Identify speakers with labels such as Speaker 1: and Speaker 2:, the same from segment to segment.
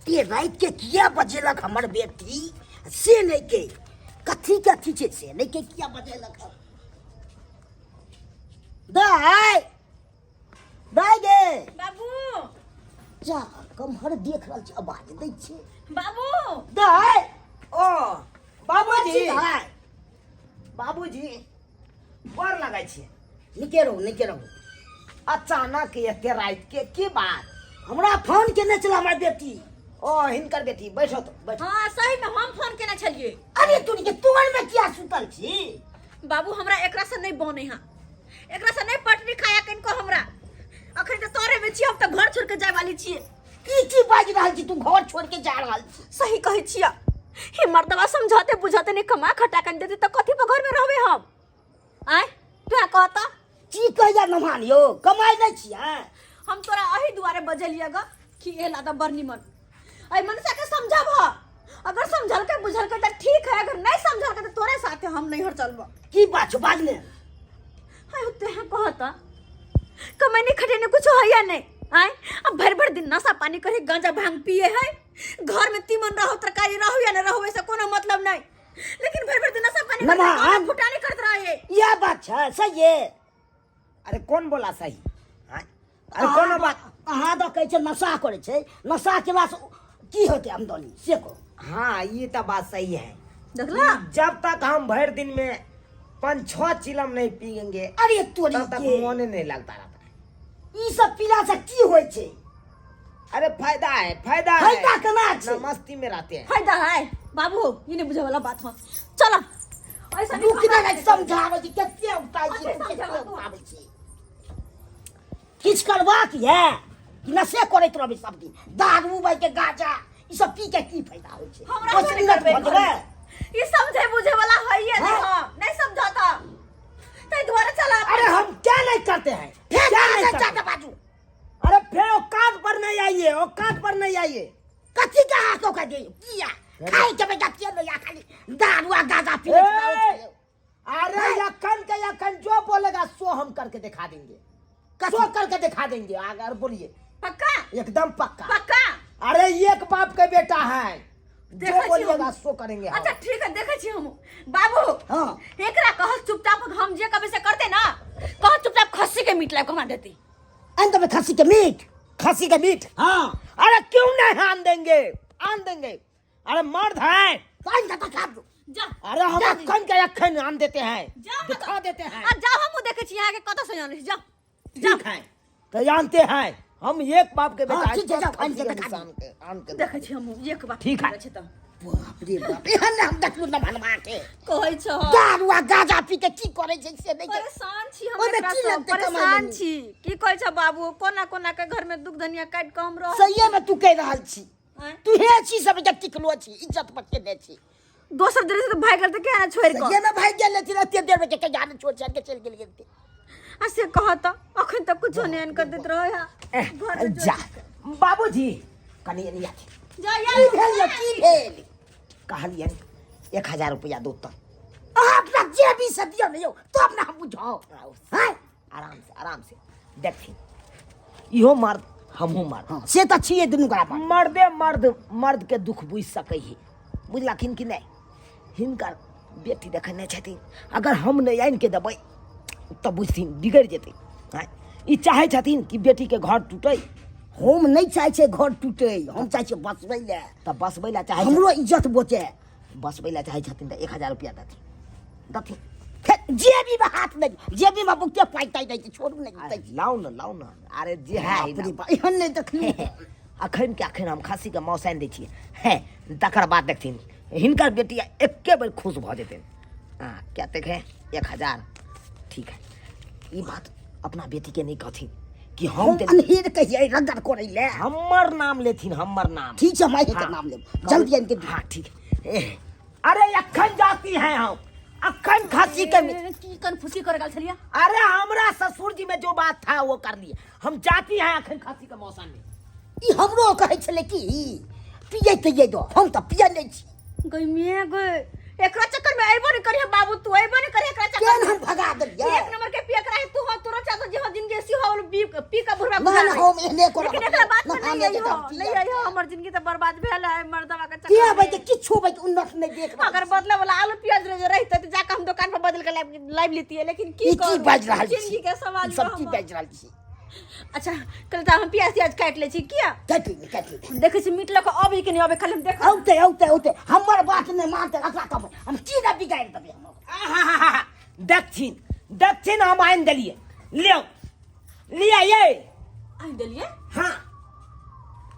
Speaker 1: एते राति के किया बजेलक हमर बेटी से नहि के कथी के अथी छै से नहि के किया बजेलक हन? दाइ दाइ गे
Speaker 2: बाबू
Speaker 1: जा कम्हर देख रहल छी आवाज दै छै
Speaker 2: बाबू
Speaker 1: दाइ
Speaker 3: ओ बाबूजी
Speaker 1: दाइ
Speaker 3: बाबूजी गोर लगै छी
Speaker 1: नीके रहू नीके रहू
Speaker 3: अचानक एते राति के की बात
Speaker 1: हमरा फोन केने छल हमर बेटी
Speaker 3: ओ हिनकर बेटी बैठो तो बैठो
Speaker 2: हाँ सही में हम फोन केने छलिए
Speaker 1: अरे तू के तोर में किया सुतल छी
Speaker 2: बाबू हमरा एकरा से नहीं बने हा एकरा से नहीं पटरी खाया किनको हमरा अखन तऽ तोरे में छी हम तऽ घर छोड़ के जाय वाली छिए
Speaker 1: की की बाजि रहल छी तू घर छोड़ के जा रहल छी
Speaker 2: सही कहै छिया हे मर्दवा समझाते बुझाते नहीं कमा खटा के देते तऽ कथी पर घर में रहबे हम आय तू कहता
Speaker 1: की कहैया नमान यौ कमाइ नहि छियै
Speaker 2: हम तोरा अही दुआरे बजलिए ग कि ए लादा बड़ निमन अइ मनसा के समझब अगर समझलकै बुझलकै तऽ ठीक है अगर नहीं समझलकै तऽ तोरे साथे हम नैहर चलबो
Speaker 1: की बात छौ बाज ने
Speaker 2: हाय ते कहता कमैनी खटेने कुछ होइया नहीं आय अब भर भर दिन नशा पानी करे गांजा भांग पिए है घर में तीमन रहो तरकारी रहो या न रहो ऐसा कोनो मतलब नहीं लेकिन भर भर दिन नशा पानी करके
Speaker 1: नमा,
Speaker 2: गाना
Speaker 1: हम-
Speaker 2: फुटानी करत रहे
Speaker 1: इएह बात छै सही है
Speaker 3: अरे कौन बोला सही हाँ? अरे कोनो बात
Speaker 1: अहाँ दऽ कहै छै नशा करै छै नशा केलासँ की होतै आमदनी से कहू
Speaker 3: हाँ ये तो बात सही है
Speaker 2: देखला
Speaker 3: जब तक हम भर दिन में पाँच छह चिलम नहीं पियेंगे
Speaker 1: अरे तोरी
Speaker 3: तब तक
Speaker 1: के
Speaker 3: मोने नहीं लगता रहता है
Speaker 1: ई सब पीलासँ की होइ छै
Speaker 3: अरे फायदा है फायदा है
Speaker 1: फायदा केना छै
Speaker 3: ना मस्ती में रहते हैं
Speaker 2: फायदा है बाबू ये नहीं बुझे वाला बात हो चलो ऐसा नहीं
Speaker 1: रुक ना समझाबै छी कते उताइ छी
Speaker 2: अरे
Speaker 1: कते
Speaker 2: समझाबै तू।
Speaker 1: उताबै छी किछु करबाक यऽ कि नशे करैत रहबै सब दिन दारू बाइ के गाजा ई सब पी के की फायदा होइ छै
Speaker 2: हमरा
Speaker 1: दस
Speaker 2: क्यों नहीं
Speaker 1: मिनट
Speaker 2: करबै
Speaker 1: भऽ जेबै
Speaker 2: ये समझे बुझे वाला है ये नहीं
Speaker 1: हाँ।
Speaker 2: हाँ नहीं समझाता तै दुआरे चला
Speaker 3: अरे हम क्या नहीं करते हैं
Speaker 1: फेर
Speaker 3: क्या नहीं
Speaker 1: जा
Speaker 3: करते
Speaker 1: के बाजू
Speaker 3: अरे फिर औकात पर नहीं आइए औकात पर नहीं आइए
Speaker 1: कथी के हाथ ओकरा दे किया खाइ के बेटा के नहीं खाली दारू आ गाजा पी
Speaker 3: ए! अरे यखन के यखन जो बोलेगा सो हम करके दिखा देंगे सो करके दिखा देंगे अगर बोलिए
Speaker 2: पक्का
Speaker 3: एकदम पक्का
Speaker 2: पक्का
Speaker 3: अरे एक बाप के बेटा है जो
Speaker 2: देखै छी
Speaker 3: बोलिएगा
Speaker 2: हम।
Speaker 3: सो करेंगे हम।
Speaker 2: अच्छा ठीक है देखै छी हम बाबू
Speaker 1: हाँ।
Speaker 2: एकरा कह चुपचाप हम जे कभी से करते ना कह चुपचाप खस्सी के मीट लाइब के हमरा देती
Speaker 1: अंत में खस्सी के मीट
Speaker 3: खसी के मीट
Speaker 1: हाँ
Speaker 3: अरे क्यों नहीं आन देंगे आन देंगे अरे मर्द है
Speaker 1: आन के खा दो
Speaker 2: जा
Speaker 3: अरे हम
Speaker 2: जा।
Speaker 3: अखन के अखन आन देते हैं
Speaker 2: जाओ ना
Speaker 3: दिखा देते हैं
Speaker 2: आ जाओ हम देखे छी यहाँ के कत से जाने जाओ जाओ
Speaker 3: ठीक है तो जानते हैं हम एक बाप के बेटा
Speaker 1: हाँ,
Speaker 3: हैं,
Speaker 1: ठीक है, जाओ,
Speaker 3: खसी
Speaker 1: आन के
Speaker 3: के
Speaker 1: दिखा
Speaker 3: निशान के आन के
Speaker 2: देखे छी हम एक बार
Speaker 3: ठीक है।
Speaker 2: छै तऽ
Speaker 1: बाप रे बाप एहन ने हम देखलू न भनवा के
Speaker 2: कहै छह
Speaker 1: दारू आ गाजा पी के की करै छै से नहि
Speaker 2: परेशान छी हम
Speaker 1: ओहिमे
Speaker 2: एकरा
Speaker 1: की
Speaker 2: सँ,
Speaker 1: लगतै कमाइ
Speaker 2: परेशान
Speaker 1: लेनी?
Speaker 2: छी की कहै छ बाबू कोना कोना के घर में दुख धनिया काटि कऽ हम रह
Speaker 1: सहिए में तू कहि रहल छी
Speaker 2: आँय?
Speaker 1: तू हे छी सब के टिकलो छी इज्जत बचेने छी
Speaker 2: दोसर देर से तऽ भागि गेल तऽ केना छोड़ि कऽ
Speaker 1: सहिए में भागि गेल लेथिन एते देर में के जाने छोड़ छाड़ के चलि गेल गेल
Speaker 2: आ से कहत अखन तक कुछो नहि आनि कऽ दैत रहै है घर में
Speaker 3: जा बाबूजी कनि एनी आथि
Speaker 2: जा
Speaker 1: की
Speaker 2: या
Speaker 1: भेल यौ की भेल
Speaker 3: कहलियनि 1000 रुपया दो तऽ
Speaker 1: अहाँ अपना जेबी से दियौ ने यौ तब ने हम बुझाउ हैं
Speaker 3: आराम से आराम से देखथिन इहो मर्द हमहूँ मर्द
Speaker 1: हाँ से तऽ छियै दुनू गोरा मर्द।
Speaker 3: मर्दे मर्द मर्द के दुख बुझि सकै है बुझलखिन कि नहि हिनकर बेटी देखने छथिन अगर हम नहि आनि के देबै तऽ बुझथिन बिगड़ि जेतै आँय ई चाहै छथिन कि बेटीके घर टूटै
Speaker 1: हम नहि चाहै छियै घर टूटे हम चाहै छियै बसबै लए
Speaker 3: तऽ बसबै लए चाहै
Speaker 1: हमरो इज्जत बचे
Speaker 3: बसबै लए चाहै छथिन तऽ 1000 रुपया देथिन देथिन
Speaker 1: फेर जेबीमे हाथ नहि जेबीमे बहुते पाइ ताइ दै छै छोड़ू नहि दै छै
Speaker 3: लाउ ने लाउ ने अरे जे है
Speaker 1: बाप रे बाप एहन नहि देखली
Speaker 3: अखन के अखन हम खस्सीके मांस आनि दै छियै हे तकर बाद देखथिन हिनकर बेटी एके बेर खुश भऽ जेतनि हँ कतेक है 1000 ठीक है ई बात अपना बेटीके नहि कहथिन कि हम
Speaker 1: हम
Speaker 3: देलियै।
Speaker 1: अन्हेर कहियै रगड़ करै लए
Speaker 3: हमर नाम लेथिन हमर नाम
Speaker 1: ठीक छै माय के
Speaker 3: हाँ।
Speaker 1: नाम लेब जल्दी आनि के दियौ।
Speaker 3: हाँ ठीक है एह, अरे अखन जाती हैं हम अखन खांसी के
Speaker 2: की कन्फ्यूजी कर गेल छलियै
Speaker 3: अरे हमरा ससुर जी में जो बात था वो कर लिए हम जाती हैं अखन खांसी के मौसम में
Speaker 1: ई हमरो कहै छलै कि पियै तैयै दो हम तऽ पियै नहि छी
Speaker 2: गई मे गई एकरा चक्कर में अइबो नहीं करिहे बाबू, तू अइबो नहीं करिहे एकरा चक्कर
Speaker 1: केहन
Speaker 2: में।
Speaker 1: हम भगा देलियै?
Speaker 2: एक नंबर के पियकरा है तू, हो तोरो चाचा जी हो जिंदगी सी हो पी पी के बुढ़वा
Speaker 1: ना,
Speaker 2: गुजार
Speaker 1: ना,
Speaker 2: रही।
Speaker 1: हम एहने करब।
Speaker 2: लेकिन एकरा बात
Speaker 1: ना,
Speaker 2: में नहीं
Speaker 1: हम
Speaker 2: अइहो,
Speaker 1: एहने
Speaker 2: नहीं अइहो, हमर जिंदगी तो बर्बाद भेल है मर्दवा के चक्कर
Speaker 1: किया
Speaker 2: में।
Speaker 1: भाई के किछो भाई के उन्नत नहीं देख रहल
Speaker 2: अगर
Speaker 1: छी।
Speaker 2: बदले वाला आलू प्याज रहे रहते तो जाके हम दुकान पर बदल के लाइव लेती है, लेकिन की
Speaker 1: ई की
Speaker 2: करू?
Speaker 1: बाजि रहल छी?
Speaker 2: जिंदगी के सवाल
Speaker 1: ई सब की
Speaker 2: हमर।
Speaker 1: बाजि रहल छी?
Speaker 2: अच्छा कल तो हम प्याज त्याज काटि लै छी, किया
Speaker 1: काटि ले, काटि ले।
Speaker 2: देखै छी मीट लऽ कऽ अबै कि नहि अबै, खाली हम देख।
Speaker 1: औते औते औते, हमर बात नहि मानते, एकरा कहबै हम की ने बिगाड़ि देबै हम।
Speaker 3: आहाहाहा, देखथिन देखथिन, हम आनि देलियै, लियौ लिअ ये।
Speaker 2: आनि देलियै?
Speaker 3: हाँ।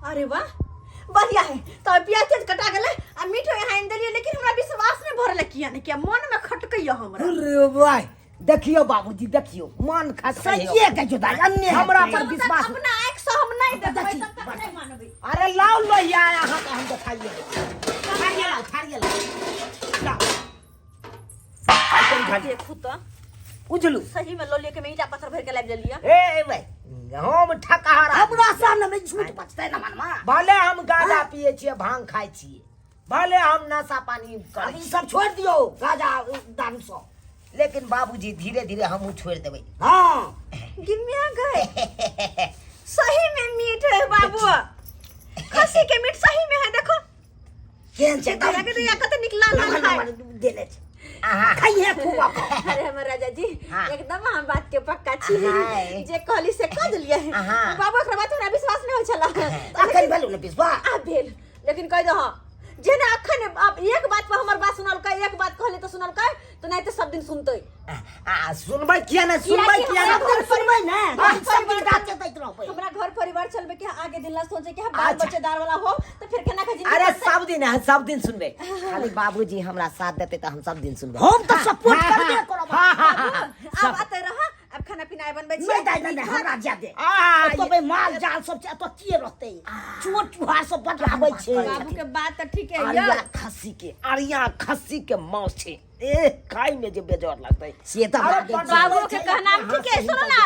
Speaker 2: अरे वाह, बढ़िया है। तो प्याज त्याज कटा गेलै आ मीटो यहाँ आनि देलियै, लेकिन हमरा विश्वास नहि भऽ रहलै, किया नहि किया मन मे खटकैया हमरा।
Speaker 3: अरे भाई, देखियो बाबूजी, देखियो, मन खस
Speaker 1: सहिए कहै छौ दाइ, अन्य
Speaker 3: हमरा पर
Speaker 2: जब तक
Speaker 3: विश्वास
Speaker 2: अपना आँखि से हम नहि देखबै
Speaker 1: देखी,
Speaker 2: तब तक नहि मानबै।
Speaker 3: अरे लाउ लोहिया, अहाँके हम देखाइए। थारिए लाउ, थारिए लाउ, लाउ।
Speaker 2: देखू तऽ
Speaker 3: उजलू
Speaker 2: सही में लोलिया के में ईटा पत्थर भर के लाबि देलियै।
Speaker 3: ए भाई, हम ठकहारा
Speaker 1: हमरा सामने में झूठ बजतै ना मनमा।
Speaker 3: भले हम गांजा पिए छियै, भांग खाइ छियै, भले हम नशा पानी करै
Speaker 1: अब ई सब छोड़ि दियौ, गाजा दारू सब।
Speaker 3: लेकिन बाबूजी धीरे धीरे हमहूँ छोड़ि देबै।
Speaker 1: हाँ।
Speaker 2: गिमिया गए, सही में मीट है बाबू, खसी के मीट सही में है, देखो
Speaker 1: केहन छै?
Speaker 2: लगे तो यहाँ कते निक लाल लाल है।
Speaker 1: देने छै।
Speaker 3: आहा।
Speaker 1: खाइहे खूब अपन।
Speaker 2: अरे हमर राजा जी,
Speaker 3: हाँ।
Speaker 2: एकदम हम बात के पक्का छी।
Speaker 3: हाँ।
Speaker 2: जे कहली से कह देलियै।
Speaker 3: हाँ।
Speaker 2: बाबू एकरा बात हमरा विश्वास नहीं होइ छला।
Speaker 1: अखन भेलौ ने विश्वास?
Speaker 2: आ भेल, लेकिन कह दो हाँ जे ने अखन अब एक बात पर हमर बात सुनलकै, एक बात कहले तो सुनलकै, तो नहीं तो सब दिन सुनतै।
Speaker 3: आ सुनबै किया ने, सुनबै
Speaker 2: कियाकि
Speaker 3: किया ने?
Speaker 2: हमरा
Speaker 1: सब दिन सुनबै ने,
Speaker 2: घर
Speaker 1: सब दिन
Speaker 2: परिवार
Speaker 1: रात दैत रहबै।
Speaker 2: हमरा घर परिवार चलबे के आगे दिन ला सोचे के बाल
Speaker 3: अच्छा।
Speaker 2: बच्चेदार वाला हो तो फिर केना के जिंदगी
Speaker 3: अरे
Speaker 2: कटतै?
Speaker 3: सब दिन है, सब दिन सुनबै, खाली बाबूजी हमरा साथ देते तऽ हम सब दिन सुनबै।
Speaker 1: हम तऽ सपोर्ट करबे करब।
Speaker 3: हाँ, हाँ, हाँ, हाँ।
Speaker 2: आब आते रह, अब खाना पीना आइ बनबै छी।
Speaker 1: नहि दाइ, नहि नहि, हमरा जा दे।
Speaker 3: आ,
Speaker 1: ओतऽ बे माल जाल सब छै, एतऽ के रहतै? चोर चुहार सब बड आबै छै।
Speaker 2: बाबू के बात तऽ ठीक है।
Speaker 3: अरिया खस्सी के, अरिया खस्सी के मांस छै, ए खाय में जे बेजोर लगतै।
Speaker 1: से तऽ
Speaker 3: अरे
Speaker 1: लागै छै।
Speaker 2: बाबू के कहना ठीक है, सुनो ना,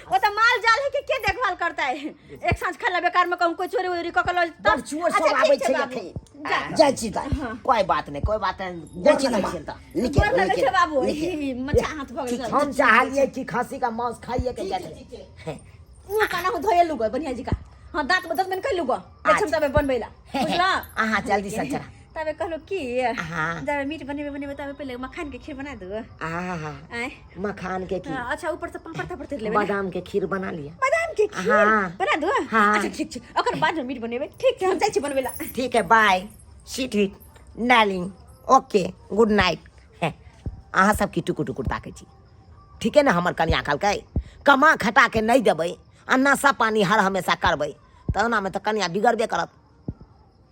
Speaker 2: वो तो माल जाल है कि के देखभाल करता है, एक सांझ खाला बेकार में कहूं कोई चोरी वोरी कऽ के लऽ जेतै।
Speaker 1: बड़ चोर सब
Speaker 2: अच्छा,
Speaker 1: आबै
Speaker 2: ठीक
Speaker 1: छै
Speaker 2: बाबू।
Speaker 1: एखन।
Speaker 2: जा।
Speaker 1: जाइ छी दाइ।
Speaker 3: कोई बात नहीं, कोई बात नहीं।
Speaker 1: जाइ छी
Speaker 3: गोर
Speaker 1: ना,
Speaker 3: लगै छियनि तऽ।
Speaker 1: नीके
Speaker 2: गोर लगै
Speaker 1: नीके
Speaker 2: छै बाबू।
Speaker 1: नीके।
Speaker 2: ई, मच्छा हाथ भऽ गेल।
Speaker 3: हम चाहलियै कि खस्सी का मांस खाइए के जाए।
Speaker 2: मुँह काना हो धोए लुगो बढ़िया जी का, हाँ, दांत में दस में कर लुगो।
Speaker 3: अच्छा।
Speaker 2: अच्छा, तबे बनबैला बुझला।
Speaker 3: अहाँ जल्दी से चला।
Speaker 2: तबे कहलो कि
Speaker 3: हाँ।
Speaker 2: जब मीट बनेबे बनेबे तबे पहले मखान के खीर बना दो।
Speaker 3: आहा।
Speaker 2: आय।
Speaker 3: मखान के खीर?
Speaker 2: हाँ, अच्छा, ऊपर से पापड़ तापड़ तर लेबे ने।
Speaker 3: बादाम के खीर बना लिया।
Speaker 2: बादाम के खीर?
Speaker 3: हाँ।
Speaker 2: बना दो।
Speaker 3: हाँ।
Speaker 2: अच्छा ठीक छै, ओकर बाद में मीट बनेबे। ठीक छै, हम जाइ छी बनबे ला।
Speaker 3: ठीक है, bye sweet hit darling, okay, good night. अहाँ सब की टुकुर टुकुर ताकै छी? ठीके ने हमर कनिया कहलकै, कमा खटा के नहि देबै आ नशा पानी हर हमेशा करबै तऽ ओनामे तऽ कनिया बिगड़बे करत।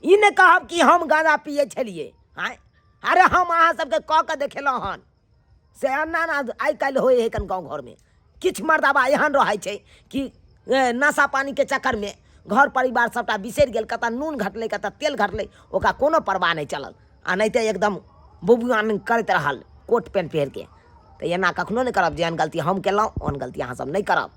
Speaker 3: ई नहि कहब कि हम गाँजा पियै छलियै। आँय, अरे हम अहाँ सबके कऽ के देखेलहुँ हन से एना ना आइ काल्हि होइ है कन गाँव घरमे। किछु मर्दाबा एहन रहै छै कि नशा पानीके चक्करमे घर परिवार सबटा बिसरि गेल, कतऽ नून घटलै, कतऽ तेल घटलै, ओकरा कोनो परवाह नहि चलल, आ नहि तऽ एकदम बुबुआन करैत रहल कोट पेंट पहिरके। तऽ एना कखनो नहि करब, जेहन गलती हम केलहुँ ओहन गलती अहाँ सब नहि करब।